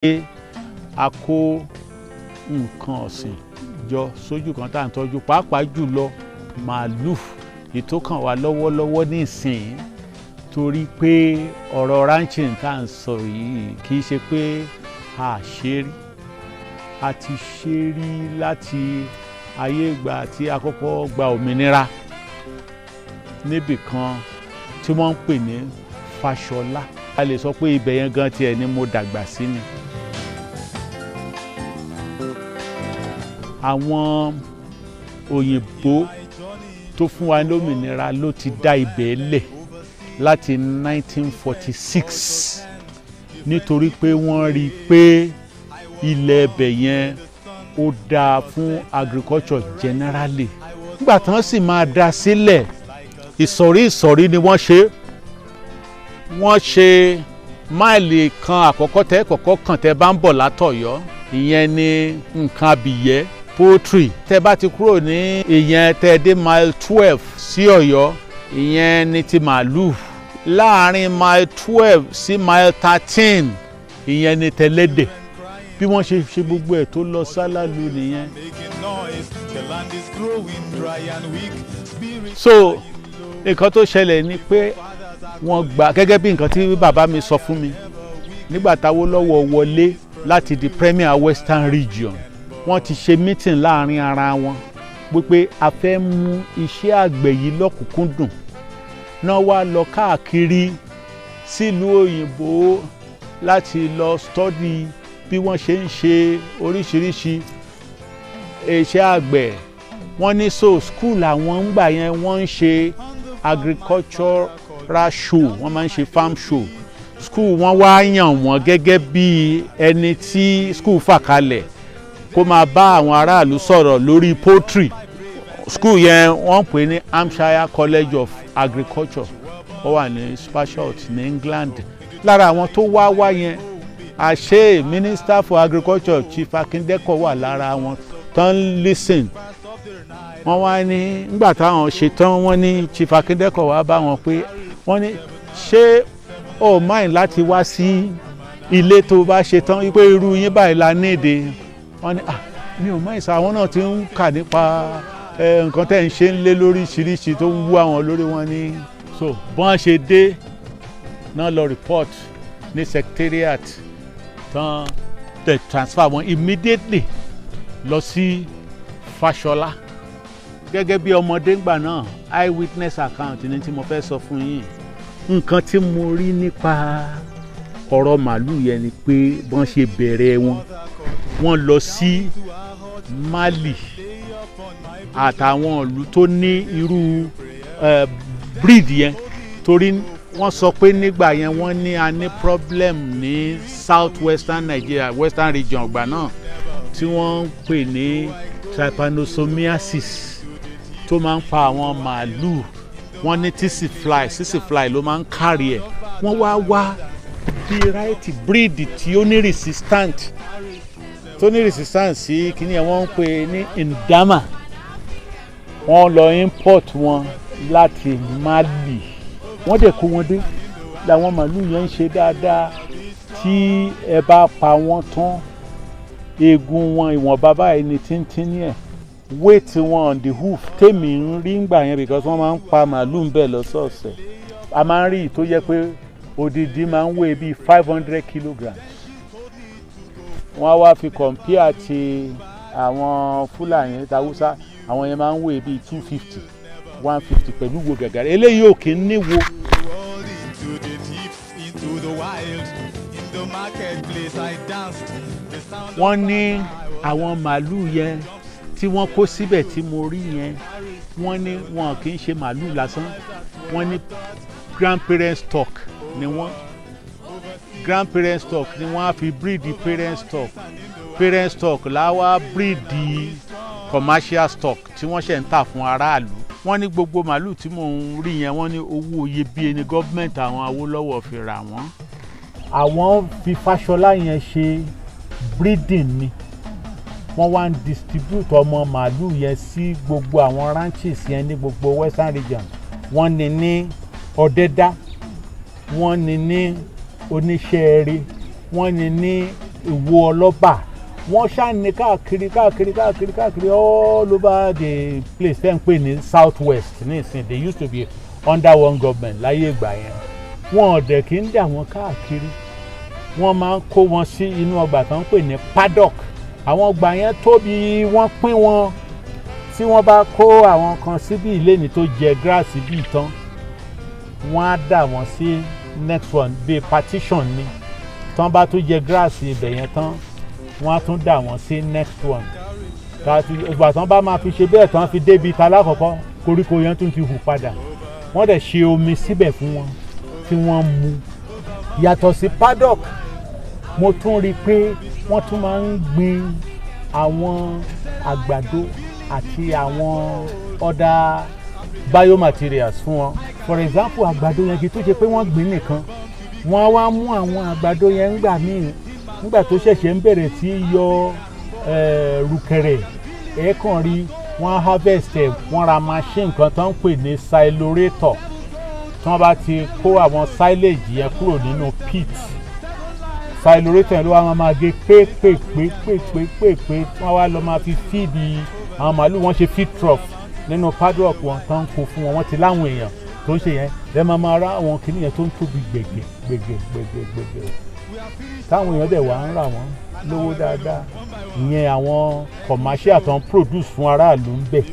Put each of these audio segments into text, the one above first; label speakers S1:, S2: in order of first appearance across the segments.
S1: A kó nǹkan ọ̀sìn jọ sójú kan tá à ń tọ́jú, pàápàá jùlọ màálù ìtókàn wa lọ́wọ́lọ́wọ́ nísìnyí, torí pé ọ̀rọ̀ ranching tá à ń sọ yìí, kì í ṣe pé a ṣe rí. A ti ṣe rí láti ayé ìgbà tí a kọ́kọ́ gba òmìnira níbì kan tí wọ́n ń pè ní Fáṣọlá. A lè sọ pé ibẹ̀ yẹn gan tiẹ̀ ni mo dàgbà sí ni. Àwọn òyìnbó tó fún wa lómìnira ló ti dá ibẹ̀ lẹ̀ láti 1946, nítorí pé wọ́n rí i pé ilẹ̀ ibẹ̀ yẹn ó dáa fún agriculture generally. Nígbà tí wọ́n sì máa dá sílẹ̀, ìsọ̀rí ìsọ̀rí ni wọ́n ṣe. Wọ́n ṣe máìlì 1 àkọ́kọ́ tẹ́ kọ́kọ́ kàn tẹ́ bá ń bọ̀ látọ̀yọ́, ìyẹn ni nǹkan abìyẹ́, poultry. Tẹ́ bá ti kúrò ní ìyẹn, tẹ́ dé mile 12 sí Ọ̀yọ́, ìyẹn ni ti màálù. Láàrin mile 12 sí mile 13, ìyẹn ni tẹlẹ́dẹ̀. Bí wọ́n ṣe ṣe gbogbo ẹ̀ tó lọ sálálù nìyẹn. So nǹkan tó ṣẹlẹ̀ ni pé wọ́n gbà, gẹ́gẹ́ bí nǹkan tí bàbá mi sọ fún mi nígbà táwólọ́wọ̀ wọlé láti di Premier Western Region, wọ́n ti ṣe meeting láàrin ara wọn wípé a fẹ́ mú iṣẹ́ àgbẹ̀ yìí lọ́kùnkúndùn náà, wá lọ káàkiri sílùú òyìnbó láti lọ study bí wọ́n ṣe ń ṣe oríṣiríṣi iṣẹ́ àgbẹ̀. Wọ́n ní so school àwọn ń gbà yẹn, wọ́n ń ṣe agricultural show, wọ́n máa ń ṣe farm show. School wọ́n wá yàn wọ́n gẹ́gẹ́ bí ẹni tí school fà kalẹ̀ kó máa bá àwọn aráàlú sọ̀rọ̀ lórí poultry. School yẹn, wọ́n pè ní Hampshire College of Agriculture, ó wà ní Sparsholt ní England. Lára àwọn tó wá wá yẹn, àṣé Minister for Agriculture, Chief Akindeko, wà lára wọn tán listen. Wọ́n wá ní nígbà táwọn ṣe tán, wọ́n ní Chief Akindeko wá bá wọn pé, wọ́n ní, "Ṣé o mind láti wá sí ilé tó bá ṣe tán, wípé irú yín báyìí la nídìí?" Wọ́n ní, "Ah, mi ò mind sá, àwọn náà ti ń kà nípa nǹkan tẹ́ ń ṣe ń lé lóríṣiríṣi tó ń wú àwọn lórí." Wọn ní so bọ́n ṣe dé náà lọ report ní secretariat tán, tẹ̀ transfer wọn immediately lọ sí Fáṣọlá. Gẹ́gẹ́ bí ọmọdé ńgbà náà, eye witness account ni tí mo fẹ́ sọ fún yín. Nǹkan tí mo rí nípa ọ̀rọ̀ màálù yẹn ni pé bọ́n ṣe bẹ̀rẹ̀ wọn, wọ́n lọ sí Mali àtàwọn ìlú tó ní irú breed yẹn, torí wọ́n sọ pé nígbà yẹn, wọ́n ní a ní problem ní south western Nigeria, western region ọgbà náà, tí wọ́n ń pè ní trypanosomiasis, tó máa ń pa àwọn màálù. Wọ́n ní tsetse fly, tsetse fly ló máa ń carry ẹ̀. Wọ́n wá wá bí right breed tí ó ní resistant, tó ní resistance sí kíní ẹ̀, wọ́n ń pè ní N'Dama. Wọ́n lọ import wọn láti Mali, wọ́n dẹ̀ kó wọn dé. Làwọn màálù yẹn ń ṣe dáadáa. Tí ẹ bá pa wọ́n tán, eegun wọn, ìwọ̀nba báyìí ni tíntínní ẹ̀. Weight wọn on the hoof tèmi ń rí ngbà yẹn, because wọ́n máa ń pa màálù ń bẹ̀ lọ́sọ̀ọ̀sẹ̀, a máa ń rí tó jẹ́ pé odidi máa ń weigh bíi 500 kilograms. Wọ́n á wá fi compare ti àwọn Fúlàní tàwùsá, àwọn yẹn máa ń weigh bíi 250, 150 pẹ̀lú wo gàgàrà. Eléyìí ò kí ń níwo.
S2: Into the deeps, into the wild. In the marketplace, I danced. The sound
S1: Wọ́n ní àwọn màálù yẹn tí wọ́n kó síbẹ̀ tí mo rí yẹn, wọ́n ní wọn kì í ṣe màálù lásán. Wọ́n ní grandparent stock ni wọ́n. Grandparent stock ni wọ́n á fi breed parent stock. Parent stock láwa breed commercial stock tí wọ́n ṣe ń tà fún aráàlú. Wọ́n ní gbogbo màálù tí mò ń rí yẹn, wọ́n ní owó iyebíye ni gọ́ọ̀mẹ̀ntì àwọn Awólọ́wọ̀ fi rà wọ́n. Àwọn fi Fáṣọlá yẹn ṣe breeding ni. Wọ́n wá ń distribute ọmọ màálù yẹn sí gbogbo àwọn ranches yẹn ní gbogbo western region. Wọ́n ní ní Ọ̀dẹ́dá, wọ́n ní ní Oníṣẹ́ẹ̀rẹ́, wọ́n ní ní Ìwó Ọlọ́ba. Wọ́n ṣàní káàkiri káàkiri káàkiri káàkiri, all over the place tẹ́ ń pè ní South West nísìn. They used to be under one government láyé ìgbà yẹn. Wọn ò dẹ̀ kí ń dà wọ́n káàkiri. Wọ́n máa ń kó wọn sí inú ọgbà tó ń pè ní paddock. Àwọn ọgbà yẹn tóbi, wọ́n pín wọn. Tí wọ́n bá kó àwọn kan síbí ìléni tó jẹ grass bíi tán, wọ́n á dà wọ́n sí next one, bíi partition ni. Tán bá tún jẹ grass ibẹ̀ yẹn tán, wọ́n á tún dà wọ́n sí next one. Ìgbà tán bá máa fi ṣe bẹ́ẹ̀ tán, fi débi ta lákọ̀ọ́kọ́, koríko yẹn tún ti hù padà. Wọ́n dẹ̀ ṣe omi síbẹ̀ fún wọn tí wọ́n mu. Yàtọ̀ sí paddock, mo tún rí i pé wọ́n tún máa ń gbin àwọn àgbàdo àti àwọn other biomaterials fún wọn. For example, àgbàdo yẹn, kì í tó ṣe pé wọ́n gbìn nìkan. Wọ́n á wá mú àwọn àgbàdo yẹn ńgbà míì, nígbà tó ṣẹ̀ṣẹ̀ ń bẹ̀rẹ̀ sí í yọ rùkẹ̀rẹ̀, ẹ̀ kàn rí wọ́n á harvest ẹ̀. Wọ́n ra machine kan tó ń pè ní silorator. Tí wọ́n bá ti kó àwọn silage yẹn kúrò nínú pit, silorator yẹn ló wá máa gé pépèpépépépé. Wọ́n wá lọ máa fi feed àwọn màálù. Wọ́n ṣe feed trough nínú paddock wọn tó ń kó fún wọn. Wọ́n ti láwọn èèyàn tó ń ṣe yẹn. Lẹ́ẹ̀ máa máa rá àwọn kìnìún yẹn tó ń tóbi gbẹ̀gẹ̀ gbẹ̀gẹ̀ gbẹ̀gẹ̀ gbẹ̀gẹ̀, táwọn èèyàn dẹ̀ wá ń rà wọ́n lówó dáadáa. Ìyẹn àwọn commercial tó ń produce fún aráàlú ń bẹ̀.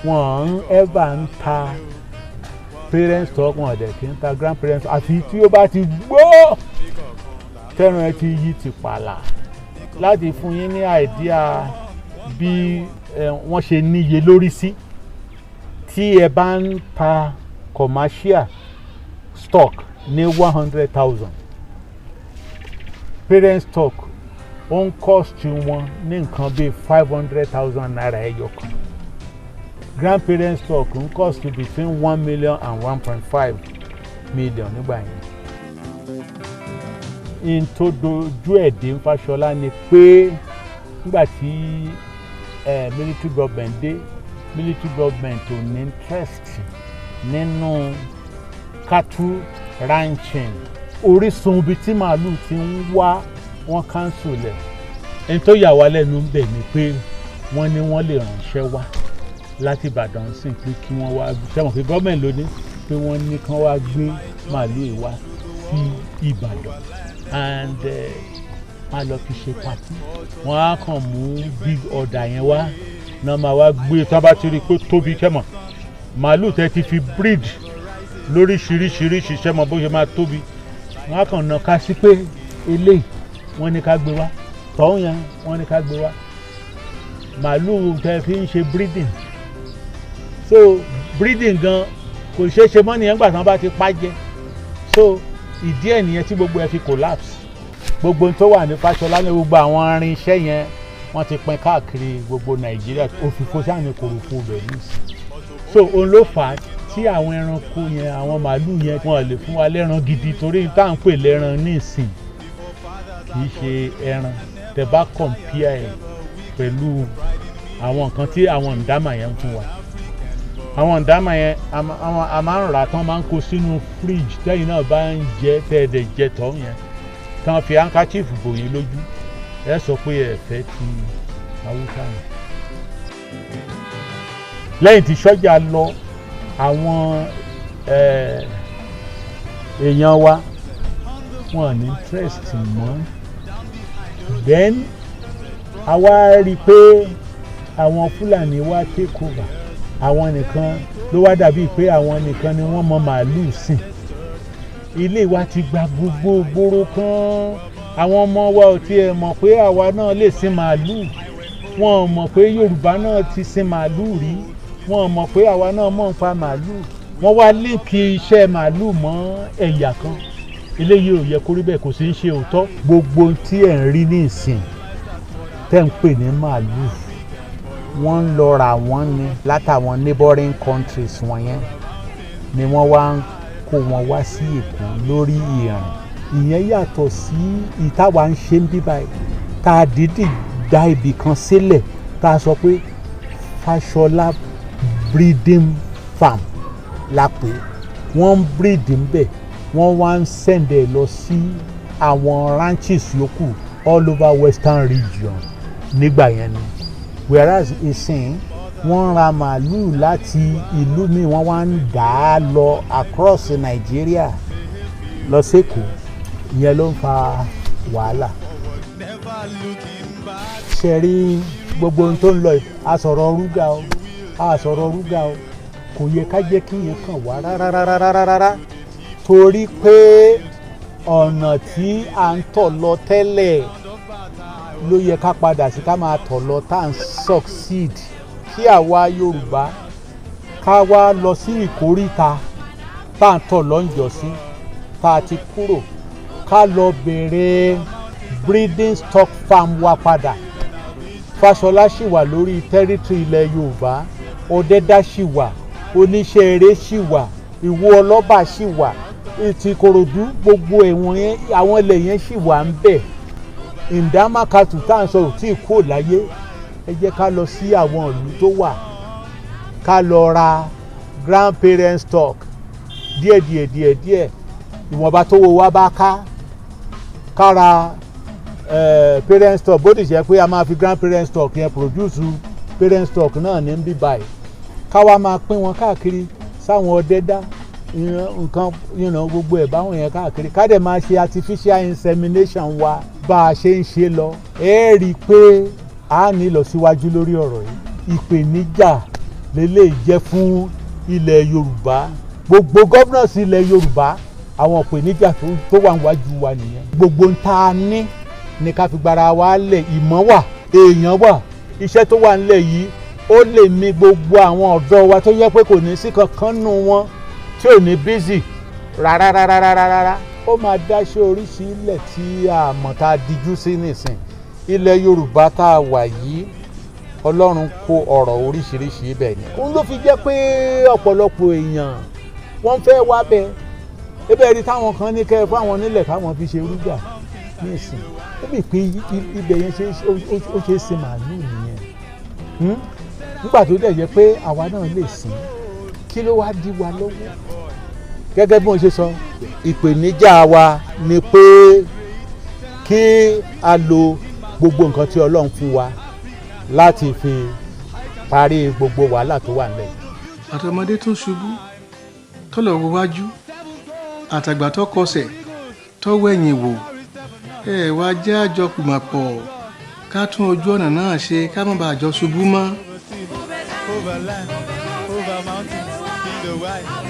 S1: Wọ́n ń ever ń ta parent stock, wọn dẹ̀ kí ń ta grandparents, àfi tí ó bá ti gbó, tẹ́ran ẹ ti yí ti pààlà. Láti fún yín ní idea bí wọ́n ṣe níye lórí sí, tí ẹ bá ń ta commercial stock ní 100,000, parent stock ó ń cost wọn ní nǹkan bíi ₦500,000 ẹyọ kan. Grandparent stock ń cost between 1 million and 1.5 million nígbà yẹn. In tó dojú ẹ̀ dé Fáṣọlá ni pé nígbà tí military government dé, military government ò ní interest nínú cattle ranching. Orísun ibi tí màálù ti ń wá, wọ́n cancel ẹ̀. Ẹni tó yà wá lẹ́nu ń bẹ̀ ni pé wọ́n ní wọ́n lè ránṣẹ́ wá láti Ìbàdàn sí pé kí wọ́n wá sẹ́wọ̀n, pé gọ́ọ̀mẹ̀ntì ló ní pé wọ́n ní kán wá gbé màálù yìí wá sí Ìbàdàn and wọ́n á lọ fi ṣe party. Wọ́n á kàn mú big order yẹn wá náà, máa wá gbé. Tí wọ́n bá ti rí i pé tóbi kẹ́mọ̀, màálù tẹ́ ti fi breed lóríṣiríṣiríṣi, sẹ́mọ̀ bó ṣe máa tóbi, wọ́n á kàn nà ká sí pé eléyìí wọ́n ní ká gbé wá, tọ́hún yẹn wọ́n ní ká gbé wá, màálù tẹ́ fi ń ṣe breeding. So breeding gan kò ṣeé ṣe mọ́ nìyẹn gbà tí wọ́n bá ti pa jẹ. So ìdí ẹ̀ nìyẹn tí gbogbo ẹ̀ fi collapse. Gbogbo tó wà ní Fáṣọlá ní gbogbo àwọn irinṣẹ́ yẹn, wọ́n ti pín káàkiri gbogbo Nàìjíríà. Òfìfo sáà ní kòròfo bẹ̀ nísìn. So òun ló fà á tí àwọn ẹranko yẹn, àwọn màálù yẹn, wọn lè fún wa lẹ́ran gidi, torí tá à ń pè lẹ́ran nísìn kì í ṣe ẹran. Tẹ́ bá compare ẹ̀ pẹ̀lú àwọn nǹkan tí àwọn ǹdámà yẹn ń fún wa, àwọn ǹdámà yẹn a máa ń rà tán, máa ń kó sínú fridge. Tẹ́yìn náà bá ń jẹ, tẹ́ ẹ dẹ̀ jẹ tọ́ yẹn tán, fi handkerchief bò yín lójú, ẹ sọ pé ẹ fẹ́ ti Haúsá yẹn. Lẹ́yìn tí sọ́jà lọ, àwọn èèyàn wa, wọn ní interest mọ́. Then a wá rí i pé àwọn Fúlàní wá take over. Àwọn nìkan ló wá dàbí pé àwọn nìkan ni wọ́n mọ màálùú sìn. Ilé wa ti gba gbogbo gbòòrò kan. Àwọn ọmọ wa ò tiẹ̀ mọ̀ pé àwa náà lè sin màálùú. Wọn ò mọ̀ pé Yorùbá náà ti sin màálùú rí. Wọn ò mọ̀ pé àwa náà mọ̀ nípa màálùú. Wọ́n wá link iṣẹ́ màálùú mọ́ ẹ̀yà kan. Eléyìí ò yẹ kó rí bẹ́ẹ̀, kò sí ń ṣe òótọ́. Gbogbo tí ẹ̀ ń rí ní ìsìn tẹ́ ń pè ní màálùú, wọ́n ń lọ rà wọ́n ní látàwọn neighboring countries wọ̀nyẹn ni. Wọ́n wá ń kó wọn wá sí Èkó lórí ìrìn. Ìyẹn yàtọ̀ sí ìtawà ń ṣe ń bí báyìí, tá a dídì dá ibì kan sílẹ̀, tá a sọ pé Fáṣọlá breeding farm la pè. Wọ́n ń breed ń bẹ̀, wọ́n wá ń send ẹ̀ lọ sí àwọn ranches yòókù. All over Western Region nígbà yẹn ni, whereas ìsìn, wọ́n ra màálùú láti ìlú míì, wọ́n wá ń dà á lọ across Nàìjíríà lọ sẹ́kọ̀ọ́. Ìyẹn ló ń fa wàhálà. Ṣe rí gbogbo ohun tó ń lọ yìí, a sọ̀rọ̀ rúgà o, a sọ̀rọ̀ rúgà o, kò yẹ ká jẹ́ kí yẹn kàn wá rárá, torí pé ọ̀nà tí à ń tọ̀ lọ tẹ́lẹ̀ ló yẹ ká padà sí, ká máa tọ̀ lọ tá à ń succeed. Kí àwa Yorùbá ká wá lọ sí ìkóríta tá à ń tọ̀ lọ́njọ́sí tá a ti kúrò, ká lọ bèrè breeding stock farm wa padà. Fáṣọlá ṣì wà lórí territory ilẹ̀ Yorùbá, Ọ̀dẹ́dá ṣì wà, Oníṣẹ́ Eré ṣì wà, Ìwó Ọlọ́ba ṣì wà, ti Ìkòròdú, gbogbo ẹ̀wọ̀n yẹn, àwọn ilẹ̀ yẹn ṣì wà ń bẹ̀. N'Dama cattle tá à ń sọ ò tí ì kúrò láyé. Ẹ jẹ́ ká lọ sí àwọn ìlú tó wà, ká lọ ra grandparent stock díẹ̀ díẹ̀ díẹ̀ díẹ̀, ìwọ̀nba tó wo wá bá ká, ká ra parent stock. Bó ti ṣe pé a máa fi grandparent stock yẹn produce parent stock náà ní bí báyìí, ká wá máa pín wọn káàkiri sáwọn Ọ̀dẹ́dá, nǹkan gbogbo ẹ̀ báwọn yẹn káàkiri, ká dẹ̀ máa ṣe artificial insemination wa bá a ṣe ń ṣe lọ. Ẹ rí i pé a ní ìlọsíwájú lórí ọ̀rọ̀ yìí. Ìpèníjà lélẹ́yìí jẹ́ fún ilẹ̀ Yorùbá, gbogbo governors ilẹ̀ Yorùbá. Àwọn ìpèníjà tó wà níwájú wa nìyẹn. Gbogbo ń tá a ní ní ká fi gbára wa lẹ̀. Ìmọ̀ wà, èèyàn wà, iṣẹ́ tó wà nílẹ̀ yìí, ó lè mi gbogbo àwọn ọ̀dọ́ wa tó yẹ pé kò ní sí kankan nù wọn tí ò ní busy rárá rárá rárá rárá. Ó máa dáṣẹ́ oríṣi ilẹ̀ tí a mọ̀ tá a dijú sí nìsín. Ilẹ̀ Yorùbá tá a wà yìí, Ọlọ́run kó ọ̀rọ̀ oríṣiríṣi ibẹ̀ ni. Òun ló fi jẹ́ pé ọ̀pọ̀lọpọ̀ èèyàn wọ́n fẹ́ wá bẹ́ẹ̀. Ebe rí táwọn kan ní kẹ́ ẹ fáwọn nílẹ̀ káwọn fi ṣe rúgà ní ìsìn, ó bì pé ibẹ̀ yẹn ó ṣe é sin màálù nìyẹn. Nígbà tó dẹ̀ jẹ́ pé àwa náà lè sìn, kí ló wá dí wa lọ́wọ́? Gẹ́gẹ́ bí wọ́n ṣe sọ, ìpèníjà wa ni pé kí a lo gbogbo nǹkan tí Ọlọ́run fún wa láti fi parí gbogbo wàhálà tó wà nílẹ̀.
S3: Àtọmọdé tó ṣubú tó lọ wo wájú, àtàgbà tó kọsẹ̀ tó wẹ̀yìn wò, ẹ wá jẹ́ àjọ pìmọ̀pọ̀ ká tún ojú ọ̀nà náà ṣe, ká má bàa jọ ṣubú mọ́.
S2: Over land, over mountains, in the wild.